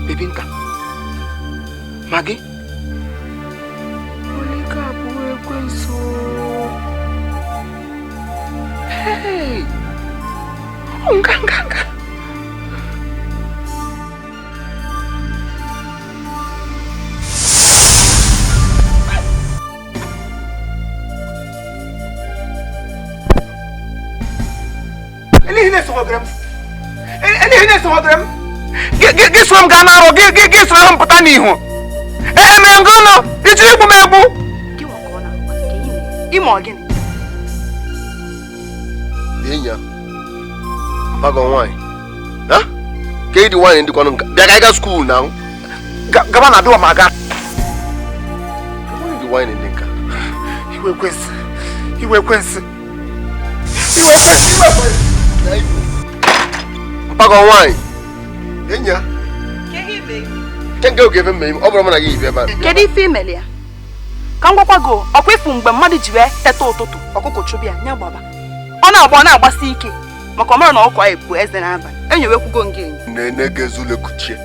Bebinka, Maggi. Olika abụọ ekwensu. Hey! Nga nga nga. Ele na-esoghodere m. Ele na-esoghodere m. Gị soro m gaa n'arụ, gị soro m pụta n'ihu. Emere m gị ụlọ, iji egbu m egbu. Ime ọ gịnị? Enyi ya, mpaghara nwaanyị. Ha? Ka ịdị nwaanyị ndị kwanụ nka. Bịa ka anyị gaa skuul na Gaba na adịwa m aga. Ịdị nwaanyị ndị nka. Iwe ekwensị. Iwe ekwensị. Iwe ekwensị. Iwe ekwensị. Mpaghara nwaanyị. Enyi ya. Ke oge ebe mmemme ọ bụrụ mụ na gị ibi ebe a. Kedu ife imeli ya? Ka m gwakwa gị, ọkwa ịfụ mgbe mmadụ ji wee teta ụtụtụ ọkụkọ chụbịa ya gbaba. Ọ na-agba ọ na-agbasi ike maka ọ mara na ọkụ anyị bụ eze n'abalị. Enyowekwugo nga enyo. Nene ga-ezule kuchie.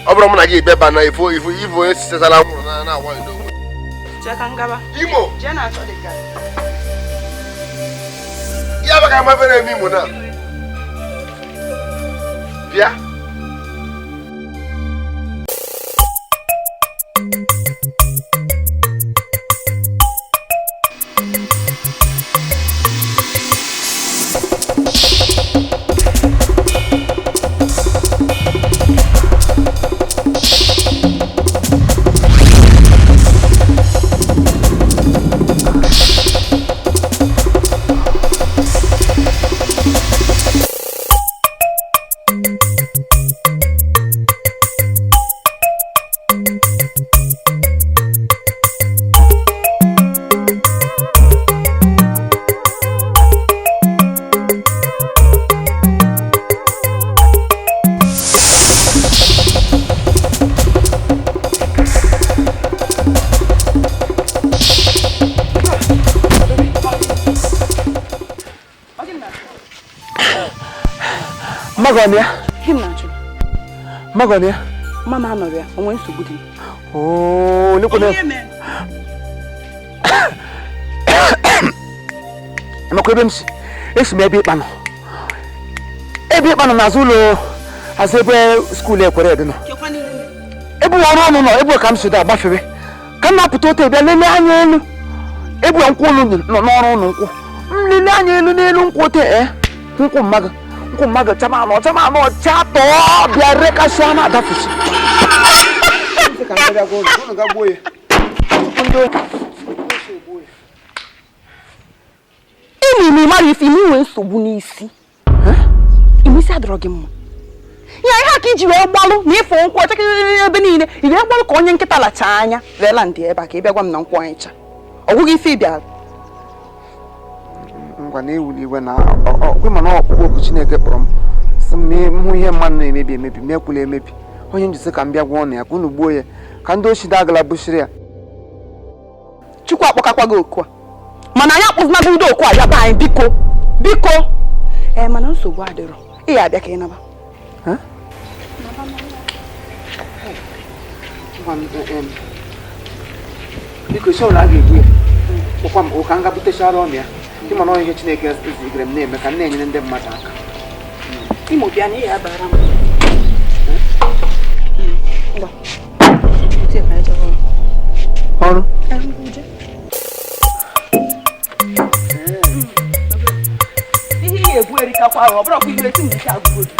Ọ bụrụ mụ na gị ibi ebe a na ifo ifo ifo onye sisesara anwụrụ na na-awa ndo. Jee ka m gaba. Imo. Jee na-achọ dị ka. Ya baka mafere eme Imo na. Bịa. Magonia. Him na-achụ. Magonia. Mama anọrọ ya, o nwere nsogbu dị. Oh, look at Emekwa ebe m si. Esi m ebe ịkpa nọ. Ebe ịkpa nọ n'azụ ụlọ azụ ebe skuul ekwere dị nọ. Ebe ọrụ ọnụ nọ, ebe ka m si da gbafere. Ka m na-apụta otu ebe lelee anya elu. Ebe nkwụ ụlọ nọ n'ọrụ ụlọ nkwụ. M lelee anya elu n'elu nkwụ ote nkwụ mmadụ. Nkwụ mmadụ chama anọ chama anọ cha tọọ bịa rekasịa na adafusi. Imi imi mara ife imi nwee nsogbu n'isi. Imi isi adọrọ gị mma. Ya ihe a ka iji wee gbalụ na ịfụ nkwụ ọcha ebe niile, i wee gbalụ ka onye nkịta lachaa anya wee la ndị ebe a ka ị bịa gwa m na nkwụ anyị cha. Ọ gwụghị ife ị bịara. Ngwa na-ewu n'iwe na ọkwe mana ọkpụkpọ oku Chineke kpọrọ m sị m hụ ihe mmadụ na-emebi emebi m ekwula emebi onye njisi ka m bịa gwa ọnụ ya ka unu gbuo ya ka ndị ochi dagala bushiri ya. Chukwu akpọkakwa gị oku a mana anyị akpụzinago ndị oku a ya be anyị biko biko. Ee, mana nsogbu adịrọ, ị ya abịa ka ị naba. Biko isi ọbụla a ga-egbu ya kpọkwa m ụka m ga butechara ọnụ ya. Ịma na ihe Chineke zigara m na-eme ka m na-enyere ndị mmadụ aka. Imo bịa na ihe abara m. Ọrụ? Ihe ị ga-egwu erikakwa ahụ, ọ bụrụkwa iwe esi mgbe ike agwụgo gị.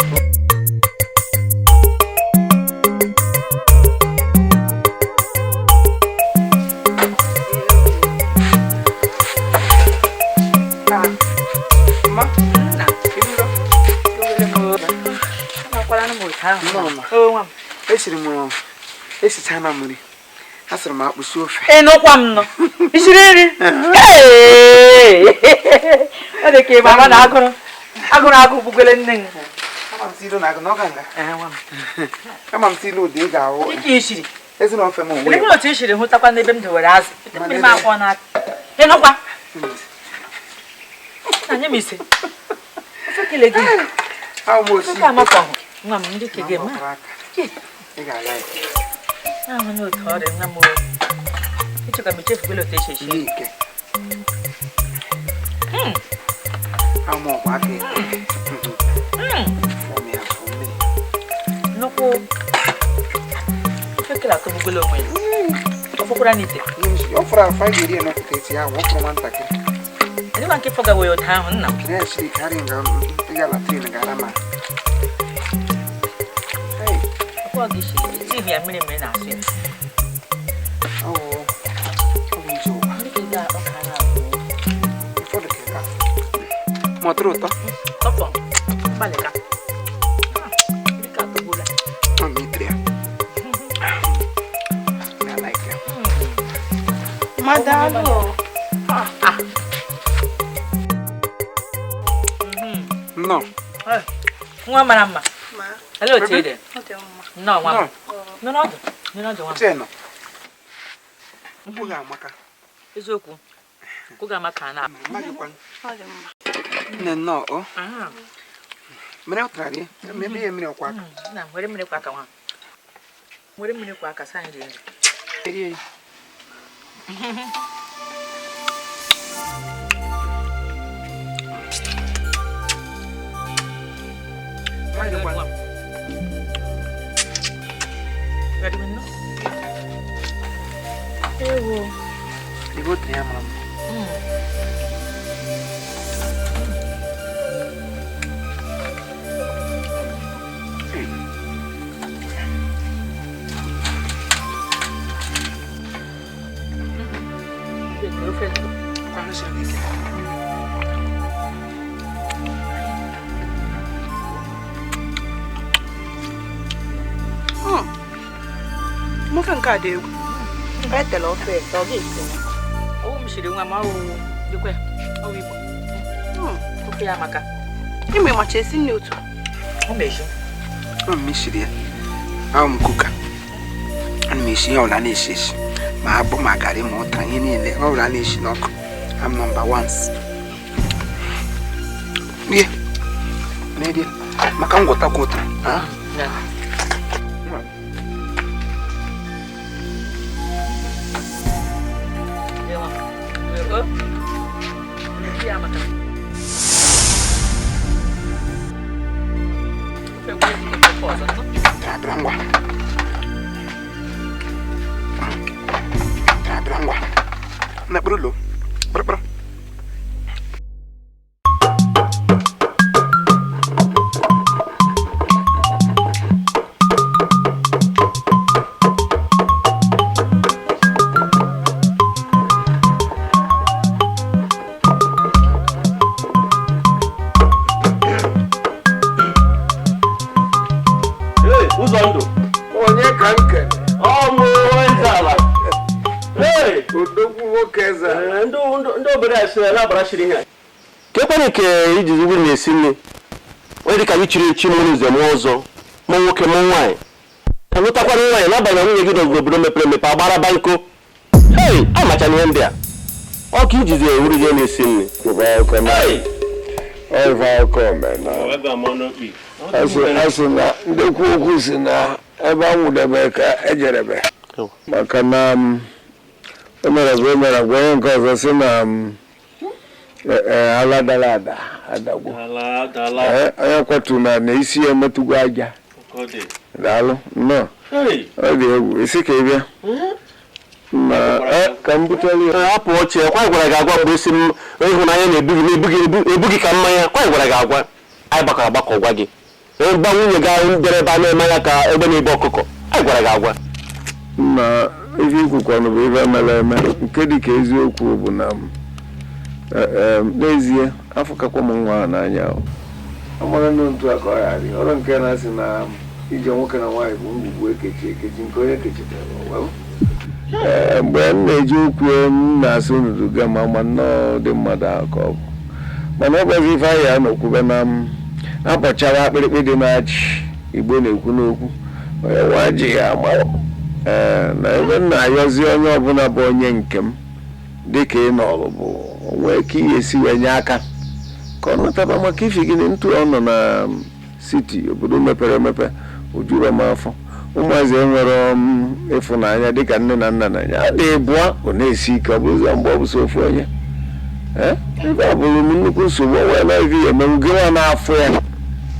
Esiri m esichana m nri, asịrị m akpụsi ofe. Ịnụkwa m nọ. Isiri nri? Ọ dị ka ị mama na agụrụ. Agụrụ agụ gbugere nne m. Ama m si ilu na agụ na ọ ga nga. Ama m si ilu ụdị ị ga-ahụ. Dịka isiri. Ezi na ofe m onwe. Elekere otu isiri hụtakwa n'ebe m dowere azụ. Mmiri m akwọ n'aka. Ịnụkwa? Anya m ise. Ofe kele gị. Ahụ m osi. Ofe amakọ. Nwa m ndị ke gị ma. Ị ga-ala ya. Ahụ na otu ọ dị nwa m. Ịchọka m echefukwala otu esi esi. Ihe ike. Ama ọgba aka eke. Fọm ya fọm mmiri. Nnukwu ofe kele atọgbugola onwe ya. Ọ fọkwara n'ite. Ọ fọrọ afọ anyị ga-eri ya n'ọpụta eti ahụ, ọ fọrọ nwatakịrị. Adịkwa nke fọgawe ya ụda ahụ nna m. Kene ya siri ike, arị nga ịga latrin gara ma. Hey, Ọkwa ọ ga-esi etighị ya mmiri mmiri na-asụ ya. ọ bụ ije ụwa. Ndị ka ị ga-akpọ ka na-abụ. Ụfọdụ ka ị ga-afụ. Ma ọ tọrọ ụtọ? Tọpọ, gbalịka. Ndị ka atọgbuola. Ọ ma itere ya. Na like ya. Madalụ. Nnọọ. Nwa mara mma. Ma, Olee otu ị dị? ọ dị mma. Nnọọ nwa m. Nnọọ. Nọrọ ọdụ. Nọrọ ọdụ nwa m. Otu ị nọ. Mkpu ga-amaka. Eziokwu. Kwụ ga-ama ka na. Mma gị kwanụ. Ọ dị mma. Nne nnọọ o. Mmiri ọ tara rie. Mmiri ya mmiri ọkwa aka. Nna m were mmiri kwa aka nwa m. Were mmiri kwa aka saa anyị rie nri. Rie ya. Mma gị kwanụ. Ready, nnọọ. Ewo. Igwe otu ya mara mma. Ofe ndụ. Kwanụ siri ike. Ofe nke a dị egwu. Etela ofe ete, ọ ga-esi. Ọwụ m shiri nwa m ọwụ dịkwa ya, ọwụ Igbo. Ofe ya amaka. Ime macha esi nri otu. Ọ na-eshi. Ọ m siri ya. Ahụ m kuka. Ana m esi ihe ọbụla na-esi esi. Ma akpụ ma garị ma ụta ihe niile ọ bụla na-esi n'ọkụ. I'm number ones. Rie. Rie. Maka ngwọtakwa ụtara. Ah? Na. Rie nwa m. Rie, o. Ofe ya amaka. Ofe gwere gị ofe ọzọ, nnọọ. Bịa ngwa. Bịa ngwa. Na kpụrụ lo. Kpụrụ kpụrụ. Hey, ụzọ ndụ. Onye ka m kene? Ọ mụ eze ala. Hey, Odogwu nwoke eze ala. ndị ndị obodo a sịrị na-abara shiri ihe a. Kekwanụ nke iji ugwu na-esi nri. Onye dịka gị chiri echi mụrụ ụzọ mụọ ọzọ, mụ nwoke mụ nwaanyị. Alụtakwana nwaanyị n'abalị nwunye gị nọ n'obodo mepere emepe agbara banko. Hey, amachana ihe ndị a. Ọ ka ijizi ewuru gị na-esi nri. Hey! Ife akụkọ omena. Asị na ndị kwu okwu si na ebe anwụdebe ka ejerebe. Maka na o mere bụ o mere gwa onye nke ọzọ si na ala dara ada adagwo. Onye kwatu na isi ya emetụgo aja. Daalụ nnọọ. Ọ dị egwu isi ka ị bịa. Ma ka m butere ya. Hapụ oche, kwa gwara gị agwa mgbe isi m ịhụnanya na-ebu gị ka mmanya, kwa gwara gị agwa. Anyị gbakọrọ agbakọ gwa gị. Gba nwunye gị ahụ bịara ebe a na-eme ya ka egbe na-ebe ọkụkọ. Anyị gwara gị agwa. Na ife ikwukwanụ bụ ife mere eme nke dị ka eziokwu bụ na n'ezie afụkakwa m nwa ahụ n'anya ahụ. Amara ndụ ntu a ka ọ ghara ọrụ nke na-asị na ije nwoke na nwaanyị bụ ngwugwu ekechi ekechi nke onye kechitere mgbe m na-eji okwu m na-asị unu duga ma ma nnọọ dị mmadụ ahụ ka ọ bụ mana ọ bụzi ife anyị anọkwube na m akpọchara akpịrịkpị dị n'ajị Igbo na-ekwu n'okwu onye nwa ji ya ama na ebe m na-ayọzi onye ọbụla bụ onye nke m dịka ị nọrọ bụ onwe ka ihe esi wee nye aka ka ọ nataba maka ifi gịnị ntụ ọ nọ na siti obodo mepere emepe ojuru m afọ Ụmụazị enwere ịfụnanya dịka nne na nna na-enye. A dị bụọ ọ na-esi ike, ọ bụrụzi mgbe ọ bụ so ofu onye. Ebe ọ bụrụ m nnukwu nsogbu onwe na ife ya emenwu gị nwa na-afụ ya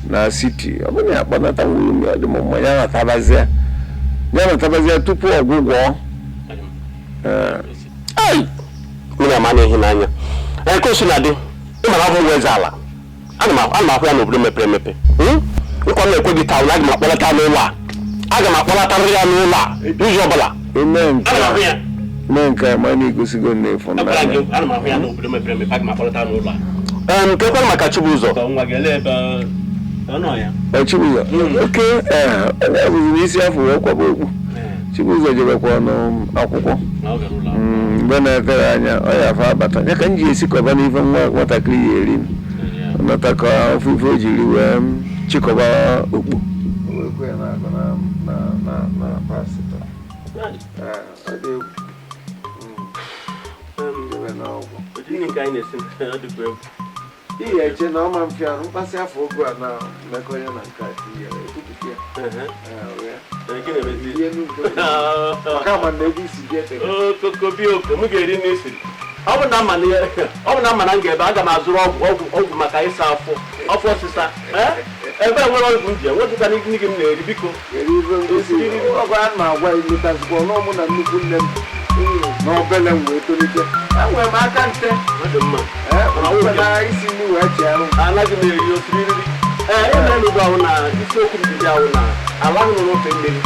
na siti, ọ bụrụ na ya akpọnata nwuru m, ọ dị m mma ya natabazịa, ya natabazịa tupu ọgwụgwọ. Mmiri ama na-ehi n'anya. Ka o si na dị, ị mara ahụ eze ala. Ana m ahụ ya n'obodo mepere emepe. Nkwa m na-ekwe gị taa, aga m akpọlata n'ụlọ a. Aga m akpọlatarịrị ya n'ụlọ a n'izu ọbụla. Ime nke a ma na-egosigo nne ịfụnanya. Ana m ahụ ya n'obodo mepere emepe, aga m akpọlata n'ụlọ a. Nke kwere maka Chibụzọ. Chibụzọ oke onye bụzi n'isi afọ wee kwaba okpu. Chibụzọ jebekwa n'akwụkwọ mgbe na-etere anya, ọ ya afọ abata ya ka m ji esikọba n'ife nwa nwatakịrị ya eri m nata ka ofe ife o jiri wee chịkọba okpu. Ihe eche na ọma mfịa arụ mkpasị afọ ogu a na mmekọ ya na nke a tinyere ekwupụta ya. Maka ama na ebe isi bịa tere. Okokobioko, m ga-eri n'isiri. Ọ bụ na mma na m ga-ebe, aga m azụrụ ọgwụ maka ịsa afọ afọ ọsịsa. Ebe a nwere ọgwụ m ji enwetụta n'ihe m na-eri, biko. Ọgwụ a na-agwa iletazikwa ọnụ na nnukwu nne m na obele m wee tolite. Enwere m aka nte. Isi nri wee chee arụ. Anaghị m eri osiriri. Ee, emere n'ugbo ahụ na isiokwu m ji ahụ na ala ahụ nọ n'ofe mmiri.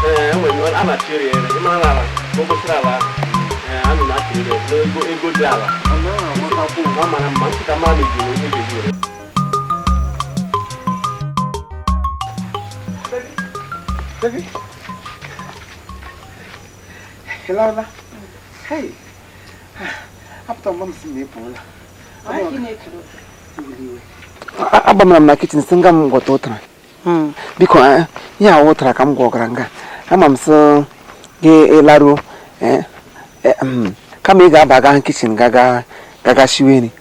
Ee, enwere a na-achịrị ere, ịmara ala, n'obosara ala ahụ. Ee, anụ na-achịrị ere n'ego ego dị ala. Ọ mara mma, nkịta mara na ejiri onye ga-eji ere. Baby. Hello, hey. Apụta mgbe m si na ị pụọla. Agbamara m na kichin si nga m gwọta ụtara. Biko, ihe awụ ụtara ka m gwọgara nga. Ama m sị gị laruo. Kama ị ga-aba gaa kichin gaga shiwe nri.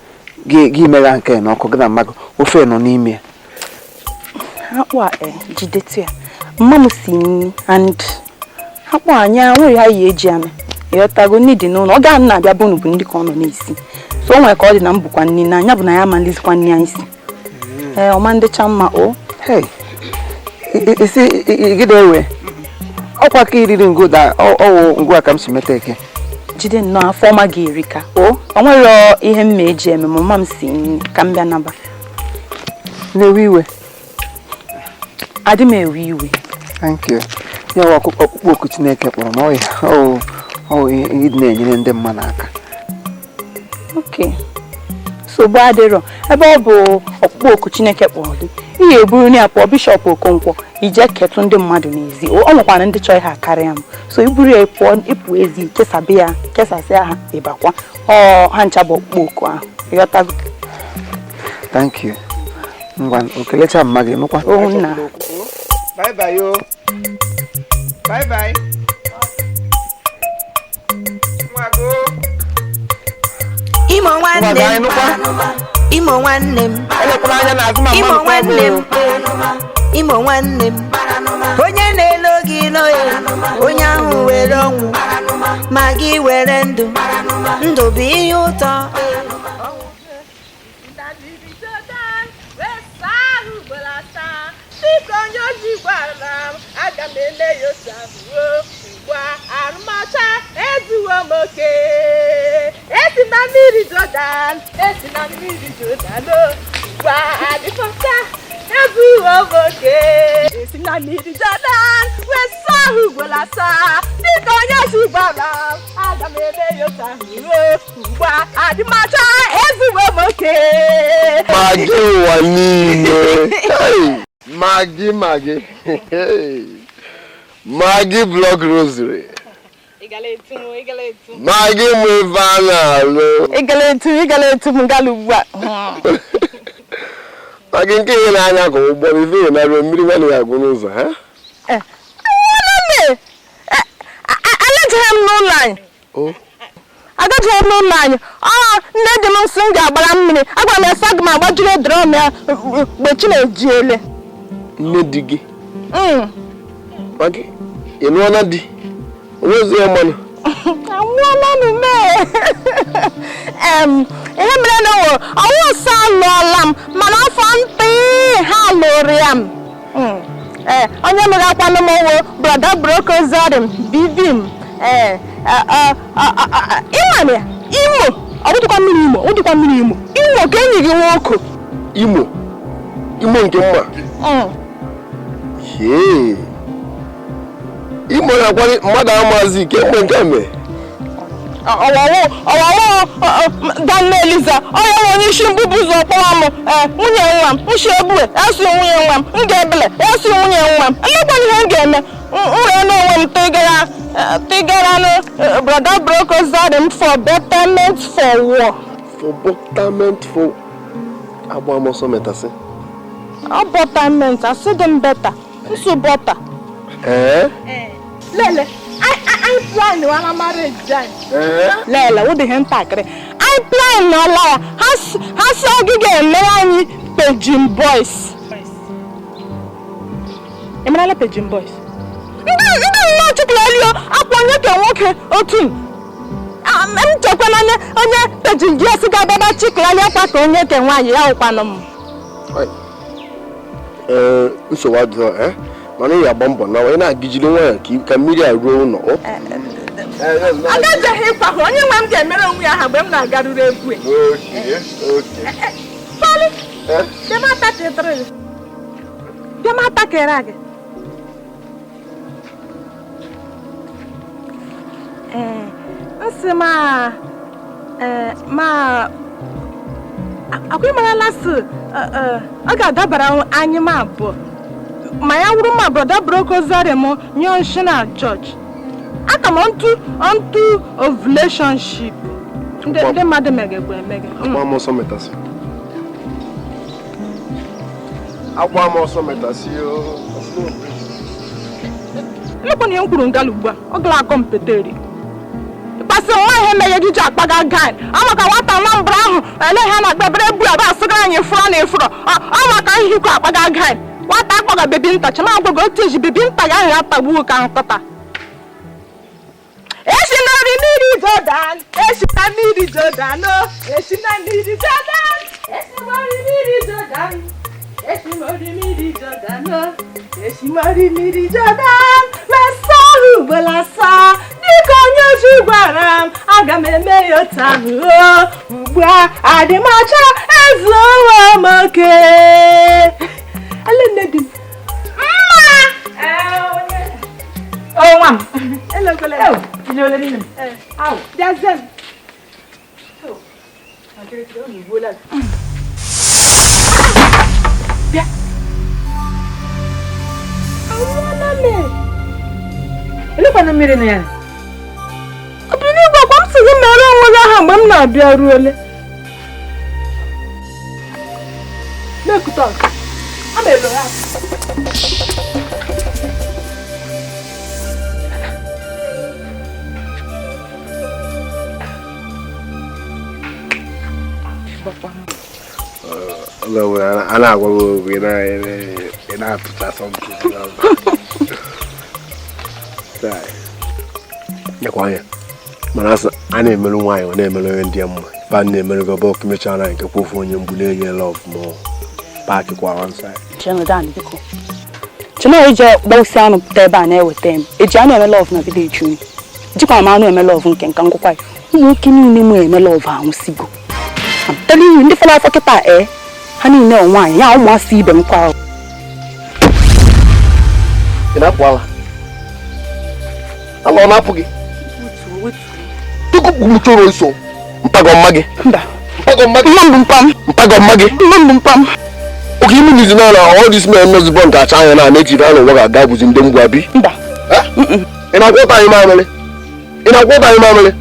Gị megha nke n'ọkụ gị na mmadụ ofe nọ n'ime ya. Akpụ a jidetu ya. Mma m si nri and akpụ anyị nwere ha yi eji amị. Ịghọtago nri dị n'ụlọ, ọ ga na-abịa bụ bụ ndị ka ọ nọ n'isi. So o nwere ka ọ dị na mbụkwa nri na anya bụ na ya ama nlizikwa nri anyị si. Ee, ọma ndịcha mma o. Hey, isi gide ewe. Ọkwa ka iriri ngụda ọwụ ngwa ka m si meta eke. Jide nnọọ afọ ọma gị erika. O, o nwere ihe mma eji eme ma mma m si nri ka m bịa naba. Na-ewe iwe. Adị m ewe iwe. Thank you. Ya wa ọkpụkpọ oku Chineke kpọrọ m ọya. Ọ ịdị na-enyere ndị mmadụ aka. Okay. Nsogbu adịrọ. Ebe ọ bụ ọkpụkpọ oku Chineke kpọrọ gị, ị ga-eburu ya pụọ Bishọp Okonkwo ije ketụ ndị mmadụ n'ezi. Ọ nwekwara ndị chọrọ ha karịa m. So iburu ya pụọ ịpụ ezi kesabe ya kesasịa ha ịbakwa. Ọ ha ncha bụ ọkpụkpọ oku ahụ. Ịghọtago? Thank you. Ngwa okelecha mma gị nụkwa. Oh nna. Bye bye yo. Bye bye. Imo nwanne m, Imo nwanne m, Imo nwanne m, Imo nwanne m. Onye na-elo gị n'oye, onye ahụ were ọnwụ, ma gị were ndụ, ndụ bụ ihe ụtọ. Esi na mmiri Jọdan, esi na mmiri Jọdan o, gwa adịfọta, ezuwo m oke. Esi na mmiri Jọdan, wee saa ahụ ugboro asaa, dịka onye si gwara m, aga m eme ya otu ahụ ruo ugbu a, adịmacha, ezuwo m oke. Maggi ụwa niile. Maggi, Maggi. Maggi block rosary. Maggi mụ ife a na-alụ. Ịgala etu m gala ugbu a. Maggi nke ihe na-anya ka ụgbọ ife ị na-arụ mmiri nwanne ya agwụ n'ụzọ ha? Alajeghị m n'ụlọ anyị. Agajeghị m n'ụlọ anyị. Ọ nne dị m nsị m ga-agbara mmiri. Agwara m ya sị aga m agbajiri drọm ya mgbe chi na-eji ele. Nne di gị? Ma gị, ị nụọla di? Onwezi ya mmanụ. Anwụọla nụ mee. Ihe mere na wo, ọwụ sọ alụọla m, mana afọ ntị ha lụrụ ya m. Onye mere akwanụ m wo, brother Broko Zorim, bibi m. Ịmana Imo, ọ bụdịkwa mmiri Imo, ọ bụdịkwa mmiri Imo. Imo ka enyi gị nwoke. Imo? Imo nke mma? Hee. Imo na-akwari mmadụ amazi kemgbe nke mee. Ọwawo Dan Eliza, onye nwe onye isi mbụ bụ ụzọ kpọrọ m nwunye nwa m, nshi ebue, esi nwunye nwa m, m ga-ebele, esi nwunye nwa m. Nnukwu ihe m ga-eme, m wee n'onwe m tịgara brother Broko Zorim for betterment for war. For betterment for agba m ọsọ metasị. Ọ betterment, asị dị m beta, nso bọta. Lele, I plan wala marriage join. Lele, what the hell ntakịrị? I plan n'ọla ya, ha si ogige eme anyị Pejin Boys. Ị marala Pejin Boys? Ndị nnọọ chụpụrụ akwa onye ka nwoke otu m chekwa na onye Pejin Girls ga-ababa chịkụlali akwa ka onye ke nwaanyị ya wụkwanụ m. Nsogbu adịghị, mana ị ga-agba mbọ na ị na-agijide nwayọ ka mmiri a ruo ụlọ. Agajeghị ịkwahụ onye nwe m ga-emere onwe ya ha mgbe m na-agaruru egwu. Bịa m atakịrị gị. Nsị ma akwa ịmarala sị ọ ga-adabara anyị ma abụọ. Ma ya wuru ma brother Broko Zorim nye nshi na church. Aka m onto ovulationship. Ndị mmadụ megekwa emege. Agba m ọsọ metasị. Agba m ọsọ metasị. Nnukwu na ihe m kwuru ngala ugbu a, ọ gara akọ mpeteri. Ịkpasị nwa ihe mere gị ji akpaga gain. Ọ maka nwata Anambra ahụ ele ha na-akpa ebere ebu aba asịgara anyị efuro na efuro. Ọ maka nhikwu akpaga gain. Nwata akpọga bebi nta, chema agwago otu eji bebi nta ga ahụ atagbuo ka nkọta. Esi na mmiri Jọdan, esi na mmiri Jọdan, esi na mmiri Jọdan, esi na mmiri Jọdan, esi na mmiri Jọdan, esi na mmiri Jọdan, wesa ugboro asaa, dịka onye ozi gwara m, aga m eme ya otu ahụ ugbu a adị m ọcha ezuo m oke. Ele nne di m. Mma! O nwa m. Elekwele. Ile nne m. Aw, bịazie m. Bịa. Anwụọla m. Elekwana mmiri na ya. Ọ bụ n'igwe akwa m sị gị mere onwe gị aha mgbe m na-abịa ruole. Mekụta ọzọ. A na-agwa gị okwu ị na-atụchasọ nkịtị. Nyekwa anya mana asị a na-emerụ nwaanyị ọ na-emerụ onye ndị mma ife a na-emerụ gị ọbụ mechaa na nke kwofu onye mgbu na-enye lọv ma paakị kwa one side. Chena ije gbawusi anụ pụta ebe a na-eweta m eji anụ eme lọv na vileji unu jikwa m anụ eme lọv nke nka ngwụkwa ya ụmụ nwoke niile mụ eme lọv anwụsigo. I'm telling you, ndị fọrọ afọ kịta ha niile ọ nwaanyị ya ụmụasị ibe m kwa. Ị na-apụ ala? Ala ọ na-apụ gị? Tupu m chọrọ iso mpago mma gị. Mba. Mpago mma gị. Mma Mpago mma gị. Mma mpam. Oke ime nizi na all this men nọzi bọ nke acha anya na native ha n'ụwa ga-aga bụzi ndị ngwa bi. Mba. Ị na-agwọta anyị mamịrị? Ị na-agwọta anyị mamịrị?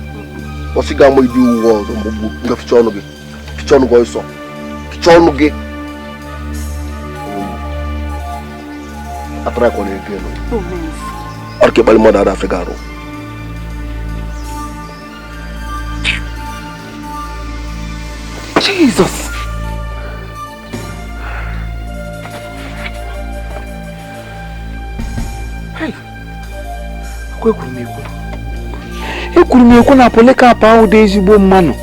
Kwụsị ga ama ibi uwe ọzọ mgbugbu nga ficha ọnụ gị. Ficha ọnụ gị ọsọ. Ficha ọnụ gị. Atara kwa na-ege elu. Ọ dị ka ịkpali mmadụ ada Afrịka arụ. Jesus. Hey. Ekwuru m ekwu, ekwuru m ekwu na Polycarp ahụ dị ezigbo mmanụ.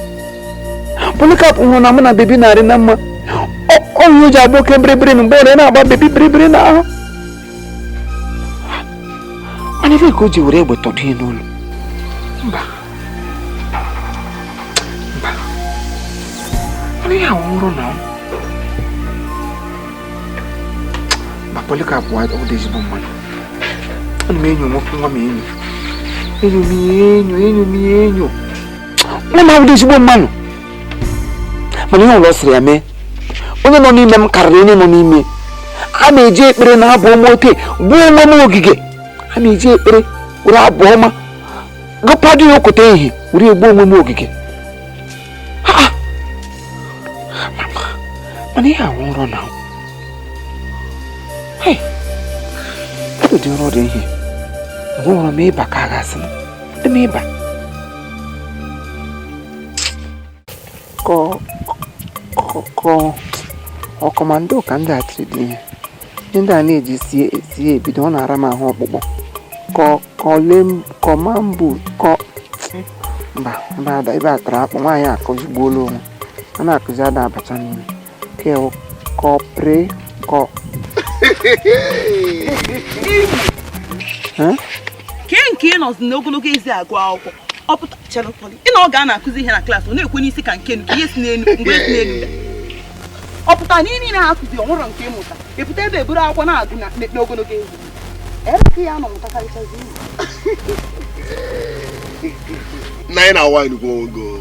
Polycarp hụrụ na mụ na bebi narị na mma. Ọnwụ ji agba oke bịrịbịrị mgbe ọ na-agba bebi bịrịbịrị n'ahụ. Mana ebe ka o ji were egbe tọdo ya n'ụlọ? Mba, mba, mana ihe ahụ nwụrụ na mba. Polycarp ọ dị ezigbo mmanụ. Ana m enyo nwoke nwa m enyo, enyo m enyo, enyo m enyo. Nwa m ahụ dị ezigbo mmanụ, mana ihe ụlọ sịrị ya mee, onye nọ n'ime m karịrị onye nọ n'ime. A na-eji ekpere na abụ ọma ote gbuo onwe m ogige. A na-eji ekpere were abụ ọma gụpadụ ya okote ihe were egbuo onwe m ogige. Ha, mana ihe ahụ nrọ na ụdị nrọ dị ihe mgbe nwere m ịba ka a gasị m dị m ịba kọ ọkọmando ka ndị a tiri dị ihe ihe ndị a na-eji sie ebido ọ na-ara m ahụ ọkpụkpọ kọmambụ kọ mba mba ada ebe a tara akpụ nwaanyị akụzigbuola onwe a na-akụzi ada abacha n'ime kọpre kọ. Ke nke ị nọzi n'ogologo ezi agụ akwụkwọ ọ pụta chere Pọli ị na ọ ga na-akụzi ihe na klaasị ọ na-ekwe n'isi ka nke nke ihe si n'elu mgbe esi n'elu ọ pụta na ihe niile ha akụzi ọ nwụrọ nke ịmụta ịpụta ebe eburu akwụkwọ na-agụ n'ogologo ezi ebe ka ya nọ mụtakarịchazi ihe. Na anyị na wine kwuo ogo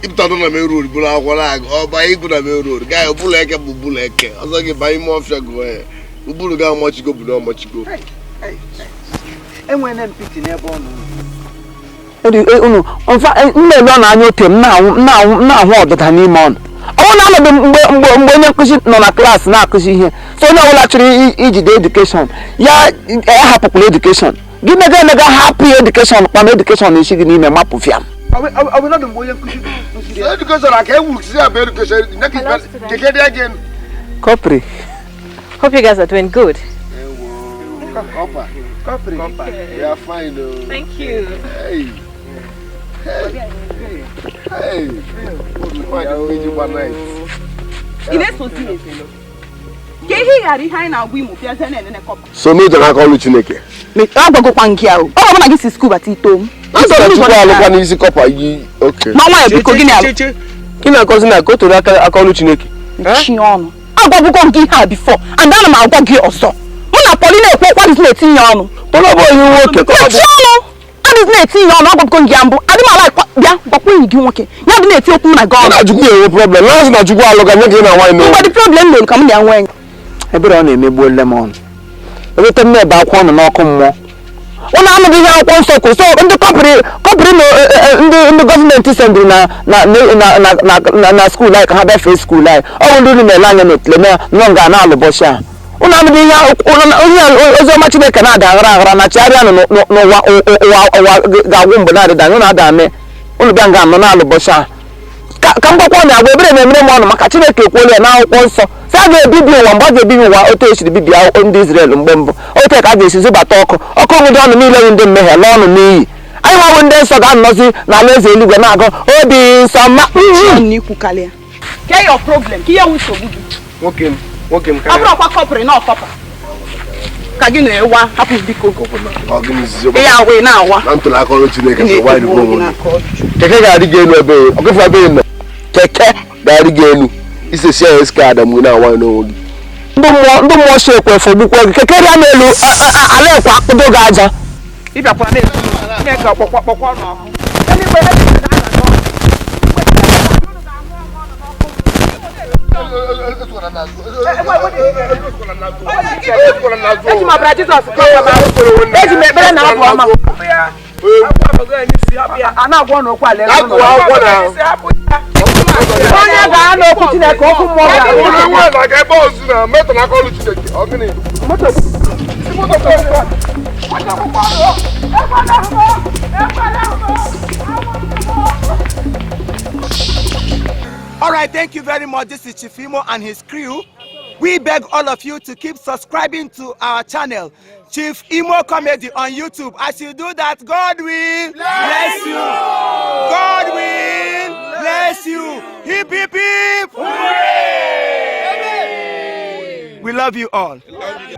ịpụta nọ na main road bụrụ akwụkwọ na-agụ ọ banye ịgụ na main road gaa bụlụ eke bụ bụlụ eke ọzọ gị banye ime ọfịa gụọ ya ụbụrụ gị amachigo bụ na ọmachigo. Enwere m piti n'ebe ọ nọ. Unu mma na-anya ote m na-ahụ ọdịda n'ime ọnụ. Ọ bụrụ na anọdụ mgbe mgbe onye nkụzi nọ na klaasị na-akụzi ihe, so onye ọbụla chọrọ ijide edukeshọn ya ahapụkwala edukeshọn gị mega emega hapụ ya edukeshọn kpam edukeshọn na-esi gị n'ime mapụ fiam. Copri. Hope you guys are doing good. Copper. Copper. We are fine. Thank you. Hey. Hey. Hey. So me don't call Chineke. Me agwagokwa nke ahụ. Ọ bụ na gị si school bata ito m. Chukwu n'isi kọpa yi. Okay. Ma nwa biko gịnị alụ? Ị na-akọzi na ka o toro aka aka ọlụ Chineke. Chi ọnụ. Agwagokwa m gị ihe a before and ana m agwa gị ọzọ. Mụ na Pọli na-ekwu okwu adịghị na-etinye ọnụ. Pọli ọ bụ onye nwoke ka ọ bụ. Chi ọnụ. Adịghị na-etinye ọnụ agwagokwa m gị ya mbụ. Adị m ala bịa gwakwa enyi gị nwoke. Ya dị na-eti okwu mụ na gị ọnụ. Na Chukwu enwe problem. Na na Chukwu alụ ka nye gị na nwaanyị n'ụwa. Mgbe dị problem lụrụ ka m na ya nwee. Ebere ọ na-emegbu ole m ọnụ. Eweta m ebe akwụkwọ nọ n'ọkụ mmụọ. Ụnụ anụghị ihe akwụkwọ nsọ kwuru. So ndị kọpịrị na ndị gọọmenti sendịrị na na na na na skuul anyị ka ha bịa fee skuul anyị. Ọ bụ ndị unu na-ele anya n'otule na nọ nga na-alụbọchị ahụ. Ụnụ anụghị ihe oziọma Chineke na-ada aghara aghara na chigharịa nụ n'ụwa ụwa ga-agwụ mgbe na-adịda anyị. Ụnụ ada mee ụnụ bịa nga nọ na-alụbọchị ahụ. Ka mgbakwa na agwa ebere na-emere m ọnụ maka Chineke ekwuola ya n'akwụkwọ nsọ sị a ga-ebibi ụwa mgbe a ga-ebibi ụwa otu esiri bibi ndị Izrel mgbe mbụ otu ka a ga-esi zụbata ọkụ ọkụ nwụdị ọnụ niile nwụ ndị mmehie lụọ ọnụ n'iyi. Anyị nwabụ ndị nsọ ga-anọzi n'ala eze eluigwe na-agụ obi nsọ ma ka gị na-ewa hapụ biko Keke ga-adị gị elu ebe ọkụfụ ebe nọ. Keke ga-adị gị elu isesi ya eska Adamu na nwaanyị n'onwe gị. Ndị mmụọ si ekwe fogbukwa gị keke rịa n'elu ala ekwe akpụdo gị aja. Ịbịakwa na-eke ọkpọkọ kpọkọ n'ọkụ. Eji m ọbara Jizọs eji m ekpere na abụ ọma. A na-agwọ n'okwu ala eze. Onye ga-anọ okwu Chineke okwu mmụọ All right, thank you very much. This is Chief Imo and his crew. We beg all of you to keep subscribing to our channel, Chief Imo Comedy on YouTube. As you do that, God will bless you. God will bless you. Hip, hip, hip. Hooray! We love you all. Love you.